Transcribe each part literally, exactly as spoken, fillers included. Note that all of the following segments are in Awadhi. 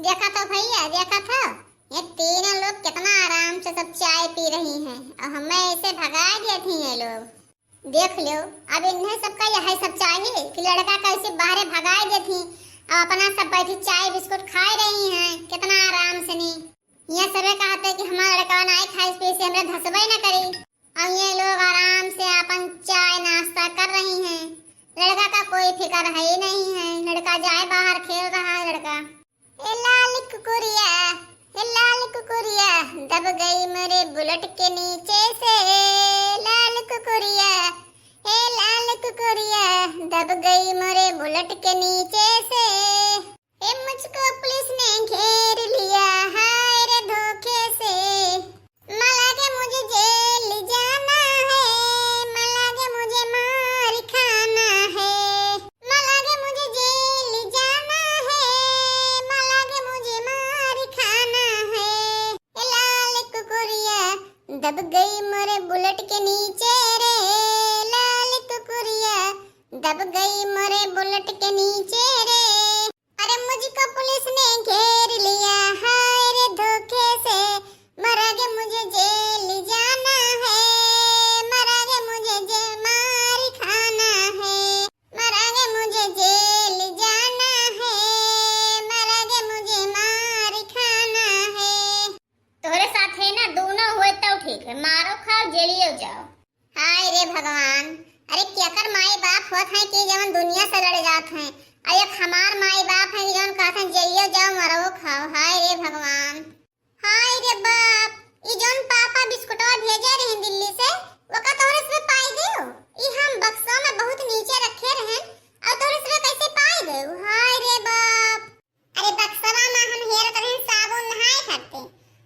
देखा तो भैया, देखा तो, ये तीनों लोग कितना आराम से सब चाय पी रही हैं और हमें ऐसे भगा दिए थी ये लोग। देख लो, अब इन्हें सबका यही सब चाहिए कि लड़का कैसे बाहरे भगाए देथी और अपना सब बैठी चाय बिस्कुट खाए रही हैं कितना आराम से। नहीं, ये सबे कहते कि हमारा लड़का नाई खाइस पीस, हमरे धसबे न करी। और ये लोग आराम से अपन चाय नाश्ता कर रही हैं। लड़का का कोई फिक्र है ही नहीं है, लड़का जाए बाहर खेल रहा है लड़का। ए लाल कुकुरिया, ए लाल कुकुरिया, दब गई मेरे बुलेट के नीचे से। ए लाल कुकुरिया, ए लाल कुकुरिया, दब गई मेरे बुलेट के नीचे से। ए मुझको पुलिस ने घेर लिया, हाय रे धोखे से। मला के मुझे जेल जाना है, मला के मुझे मार खाना है, मला के मुझे जेल जाना है, मला के मुझे मार खाना है। ए लाल कुकुरिया, दब गई मोरे बुलेट के नीचे रे, लाल कुकुरिया, दब गई मोरे बुलेट के नीचे रे। अरे मुझको पुलिस ने घेर लिया, हाय रे धोखे से, मरा के मुझे जेल जाना है, मरा के मुझे जे मार खाना है, मरा के मुझे जेल जाना है, मरा के मुझे मार खाना है। तोहरे साथे ना दोनों होए तब ठीक है, मारो खाओ जेलियो जाओ। हाय रे भगवान, अरे केकर माई बाप होत हैं कि जवन दुनिया से लड़ जात हैं, और एक हमार माई बाप हैं कि जवन कहत हैं जेलियो जाओ मरो खाओ। हाय रे भगवान, हाय रे बाप, ई जौन पापा बिस्कुटवा भेजे रहे दिल्ली से, ओका तोहरे से पाई गयो? ई हम बक्सा में बहुत नीचे रखे रहन, और तोहरे से कैसे पाई गयो? हाय रे बाप। अरे बक्सवा में हम हेरत रहन साबुन नहाए खाते,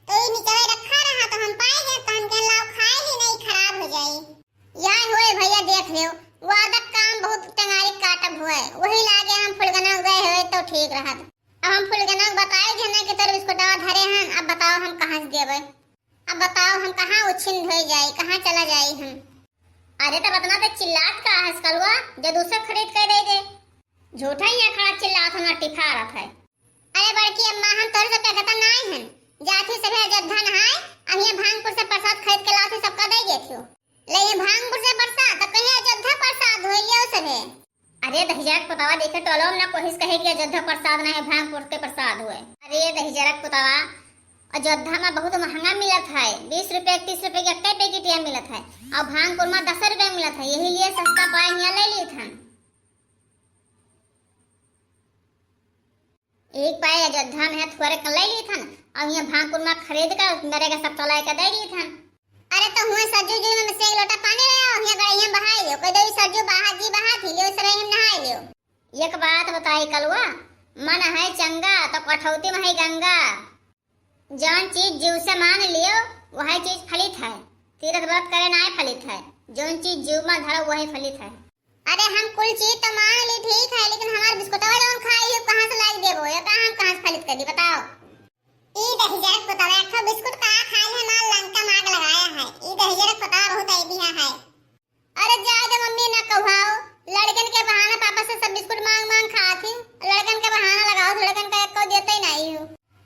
तो ई निचवे रखा रहा तो हम पाई गए, तो हम कहन लाओ खाए ली नहीं खराब हो जाई। यार होए भैया देख लियो, वो आधा काम बहुत टंगारी काटब हुए, वही लागे हम फुलगना गए हुए तो ठीक रहत। अब हम फुलगना के बताए थे ना कि तोर बिस्कुटवा धरे हन, अब बताओ हम कहाँ से देबे? अब बताओ हम कहाँ उछिन हो जाई, कहाँ चला जाई हम? अरे तब इतना तो चिल्लात का है कलुआ, जो दूसरे खरीद के दे दे। झूठा ही यहाँ खड़ा चिल्लात है, ना टिफारत है। अरे बड़की अम्मा, हम तोरे से कहता नाई हन, जात ही सभे अयोध्या नहाए, अब ये भांगपुर से प्रसाद खरीद के लाओ थे, सबका दे देत हो। ले ये भांगपुर से प्रसाद, तो कहीं अयोध्या प्रसाद हो ये सभे। अरे दहिजरक पुतवा देखे टोलो ना कोशिश कहे कि अयोध्या प्रसाद ना है, भांगपुर के प्रसाद हुए। अरे दहिजरक पुतवा, अयोध्या में बहुत महंगा मिलत है, बीस रुपए, तीस रुपए के एक पैकेट यहाँ मिलत है, और भांगपुर में दस रुपए मिलत है, यही लिए सस्ता पाए यहाँ ले ली थन। एक पाए अयोध्या में है, थोड़े क ले ली थन, और यहाँ भांगपुर में खरीद कर मेरे के सब तोला के दे ली थन। अरे तो हुए सरजू जी में से एक लोटा पानी ले आओ, यहाँ गड़िया बहाई लियो, कोई दो सरजू बहा जी बहा थी लियो, सब हम नहाए लियो। एक बात बताई कलुआ, मन है चंगा तो कठौती में है गंगा। जौन चीज जीव से मान लियो, वही चीज फलित है। तीरथ व्रत करे नाय फलित है, जौन चीज जीव में धरो वही फलित है। अरे हम कुल चीज तो मान ली, ठीक है, लेकिन हमार बिस्कुटवा जौन खाई हो, कहाँ से लाई देबो? ये का हम कहाँ से फलित करी, बताओ? ई दहिजरक पुतवा एक ठो बिस्कुट का खाई है, मार लंका में आग लगाया है। ई दहिजरक पुतवा बहुत ऐबिया है। अरे जाए दे मम्मी, ना कहुआओ, लड़कन के बहाना पापा से सब बिस्कुट मांग मांग खात ही, लड़कन के बहाना लगाओ, लड़कन का एको देते ही नहीं हो।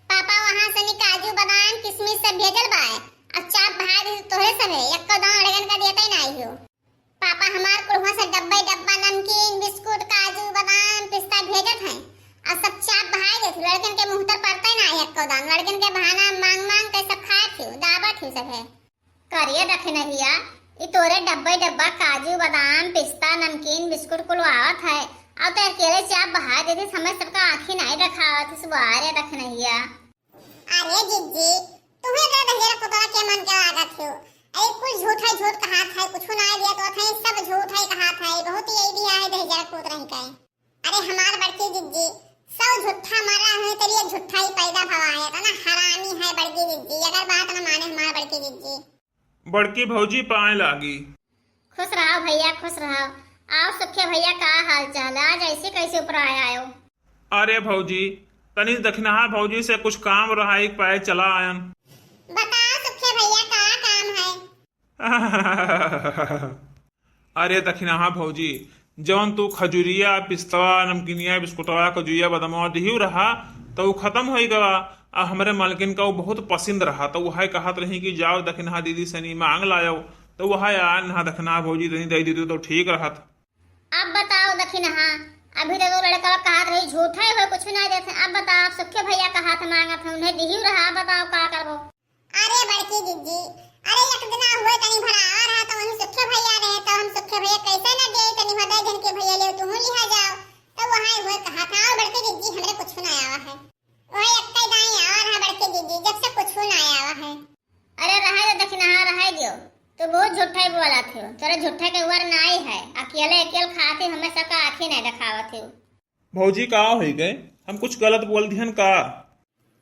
पापा वहाँ से नी काजू बादाम किशमिश सब भेजल बाए, अब चाप भाई तोहरे सब है, एको दाना लड़कन का देते ही नहीं हो। पापा हमार कुल हुआ से डब्बे डब्बा नमकीन बिस्कुट काजू बादाम पिस्ता भेजत हैं, और सब चाप भाई देत, लड़कन के मुँह तर पड़ते ना है एको दाना, लड़कन के बहाना मांग मांग के सब खाए थी, दाबत थी सब है। करिए दखिनहिया, ई तोरे डब्बे डब्बा काजू, बादाम, पिस्ता, नमकीन, बिस्कुट कुल आवत है। अब तो अकेले चाप बहा देती, समय सबका आँखी नाई देखावत है, सुबह रे दखिनहिया। अरे जिज्जी, तुम्हें तो दहिजरा पुतवा के मन के लागत हो। अरे कुल झूठ है, झूठ कहात है, कुछ ना दिया तो थे, सब झूठ है कहात है, बहुत ही ऐबिया है दहिजरा पुतवा ही का। अरे हमार बड़की जिज्जी, सब झूठा मारा है, तेरी ये झूठा ही पैदा भवा है, तो ना हरामी है बड़की जिज्जी, अगर बात ना माने हमार बड़की जिज्जी। बड़की भौजी पाए लागी। खुश रहो भैया, खुश रहो। आओ सुखे भैया, का हाल चाल है? आज ऐसे कैसे ऊपर आए आयो? अरे भौजी, तनी दखिनहा भौजी से कुछ काम रहा, एक पाए चला आयन। बताओ सुखे भैया, का काम है? अरे दखिनहा भौजी, जौन तू खजुरिया, पिस्तवा, नमकीनिया, बिस्कुटवा, खजुरिया, बदमवा दिहियो रहा, तो उ खतम होइ गवा। आ हमरे मालकिन का उ बहुत पसंद रहा, तो उहै कहत रही कि जाओ दखिनहा दीदी सनी मांग लायो, तो उहै आ नहा दखिनहा भौजी तनी दे दीदी तो ठीक रहत। अब बताओ दखिनहा, अभी तो लड़का कहत रही झूठा ही हो, कुछ ना देते। अब बताओ, अब सुखे भैया कहत मांगत है, उन्हें दिहियो रहा, अब बताओ का करबो? अरे बड़की जिज्जी, अरे एक दिना हुए तनी भर आवा रहा तो वहीं सुखे भैया रहे, तो हम सुखे भैया कैसे न दे, तनी भर दे जन के भैया ले तुहू लिहा जाओ। तो वहाँ हुए कहा था, और बड़की जिज्जी हमरे कुछ ना आवा है। वही एक ही दाई आवा रहा बड़की जिज्जी, जब से कुछ ना आवा है। अरे रहे दो दखिनहा, रहे दियो, तू बहुत झूठा ही बोला थे, तोरा झूठा के उम्र ना आई है, अकेले अकेले खाते हमें सबका आँखें नहीं दिखावा थे। भौजी, का होइ गए? हम कुछ गलत बोल दिहन का?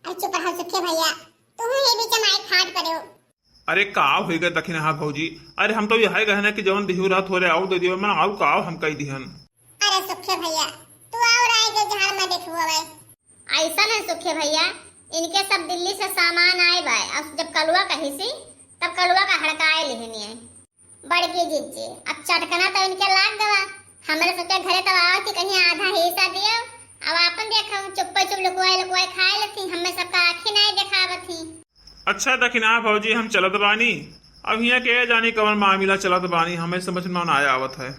अरे चुप रहो सुखे भैया, तुहू ये बीच में आए फाट पड़े हो। अरे का होइ गए दखिनहा भौजी? अरे हम तो यहै कहना कि जौन दिहू रहा थोरे आउ दे दियो, मन आउ का हम कह दिहन। अरे सुखे भैया, तू आउ राय के जहर में देखबो भाई। ऐसा नहीं सुखे भैया, इनके सब दिल्ली से सामान आए बाय, अब जब कलुआ कही सी, तब कलुआ का हड़काए लिहनी है। बड़की जिज्जी, अब चटकना तो इनके लाग गवा। हमरे सबके घरे तो आवा कि कहीं आधा हिस्सा दियो, अब आपन देखो, चुप्पे चुप लुकवाए लुकवाए खाए लेती, हमें सबका आँखी नहीं देखावत ही। अच्छा दखिनहा भौजी, हम चलत बानी। अब हियाँ के जानी कवन मामिला चलत बानी, हमें समझ में ना आवत है।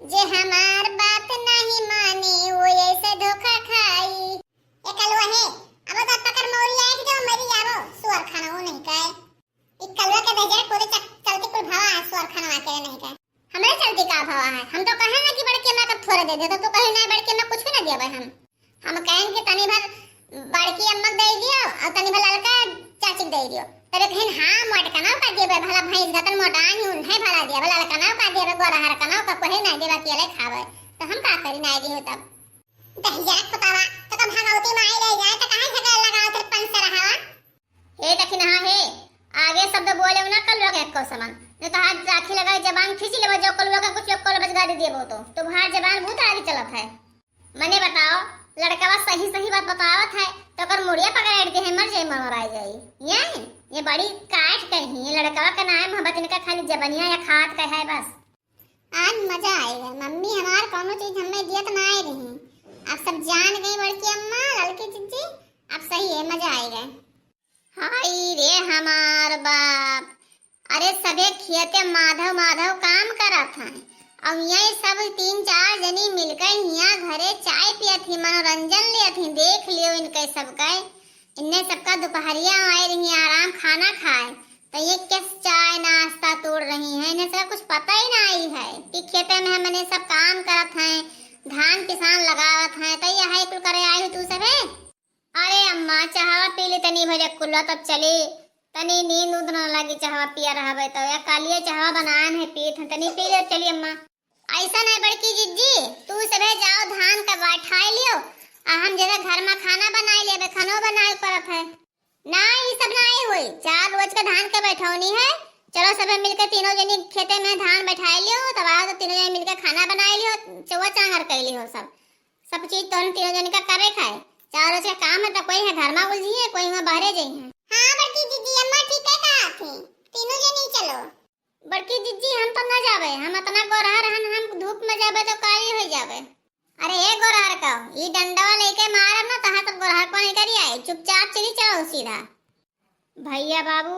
जे हमार बात नहीं मानी, वो ऐसे धोखा खाई। ए कलुआ है, अब तो पकड़ मौरी आए कि जो मरी जावो, सुअर खाना वो नहीं खाए। ई कलुआ के भेजे कोरे चक-, चलती कुल भावा है, सुअर खाना के नहीं खाए। हमरे चलती का भावा है? हम तो कहे ना कि बड़के में कब थोड़ा दे दे, तो तू कहे ना बड़के में कुछ भी ना दिया भाई हम। हम कहें कि तनी भर बड़की अम्मा के दे दियो और तनी भर लड़का चाची के दे दियो। तबे कहें हाँ, मोटकना का दिए बे, भला भैंस घतन मोटा नहीं उन्हें भला दिया, भला लड़कना का दिए बे, गोरहर कना का कोई ना दिए, अकेले खावे। तो हम का करी ना दिए तब? दहिया खुतावा, तो कब भगवती माई ले जाए, तो कहाँ झगड़ा लगाओ तेरे पंच से रहावा? हे दखिनहा हे, आगे शब्द बोले ना कलुआ के एको समन, नहीं तो हाथ राखी लगाई जबान खींच लेबो, जो कलुआ का कुछ कल बजगा दे देबो तो तुम्हार जबान बहुत आगे चलत है। मने बताओ, लड़कवा सही सही बात बतावत है, तो ओकर मुड़िया पकड़ के है, मर जाई, मर मराई जाई। ये, ये बड़ी काट कही है, लड़कवा के नाम मोहब्बत इनका खाली जबनिया या खात का है बस। आज मजा आएगा, मम्मी हमार कौनो चीज हमें दियत ना आए रही, अब सब जान गई बड़की अम्मा, लड़की जिज्जी, अब सही है, मजा आएगा। हाय रे हमार बाप, अरे सभे खेते माधव माधव काम करत हैं, अब यही सब तीन चार जनी मिलकर हियाँ घरे चाय पियत ही, मनोरंजन लेत ही। देख लियो इनके सबके, इन्हें सबका दोपहरिया आए रही आराम खाना खाए, तो ये किस चाय नाश्ता तोड़ रही हैं, इन्हें सबका कुछ पता ही नहीं है कि खेते में हमने सब काम करत हैं, धान किसान लगावत हैं, तो यह है कुल करे आई तू सभे। अरे अम्मा, चाहवा पी ली तनी भर कुल्ला तब चली, तनी नींद उंद न लगी, चाहवा पिया रहबे तो, या कालिए चाहवा बनान है पीत है, तनी पी ले चली अम्मा। ऐसा नहीं बड़की जिज्जी, तू सभे जाओ धान का बैठाई लियो, आ हम जैसे घर में खाना बनाई लेबे, खानो बनाए परत है। ना, ई सब ना आई हुई, चार रोज का धान के बैठौनी है, चलो सभे मिलके तीनों जनी खेते में धान बैठाई लियो, तब आओ तो तीनों जनी मिलके खाना बनाई लियो, चौवा चांगर कर लियो सब। सब चीज तोहन तीनों जने का करे खाए। चार रोज का काम है तो कोई है घर में उलझी है, कोई वहाँ बाहरे जाई है। हाँ बड़की दीदी, अम्मा ठीक है कहा थे, तीनों जनी चलो। बड़की दीदी हम तो ना जावे, हम इतना गोरहर हन, हम धूप में जावे तो काली हो जावे। अरे ए गोरहर का, ई डंडवा लेके मारब ना, तहाँ सब गोरहर को नहीं करी आई, चुपचाप चली चलो सीधा। भैया बाबू,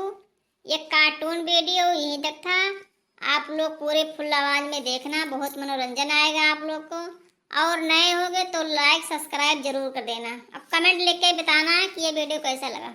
ये कार्टून वीडियो यहीं तक था। आप लोग पूरे फुल आवाज में देखना, बहुत मनोरंजन आएगा आप लोग को। और नए होगे तो लाइक सब्सक्राइब जरूर कर देना। अब कमेंट लिख के बताना कि ये वीडियो कैसा लगा।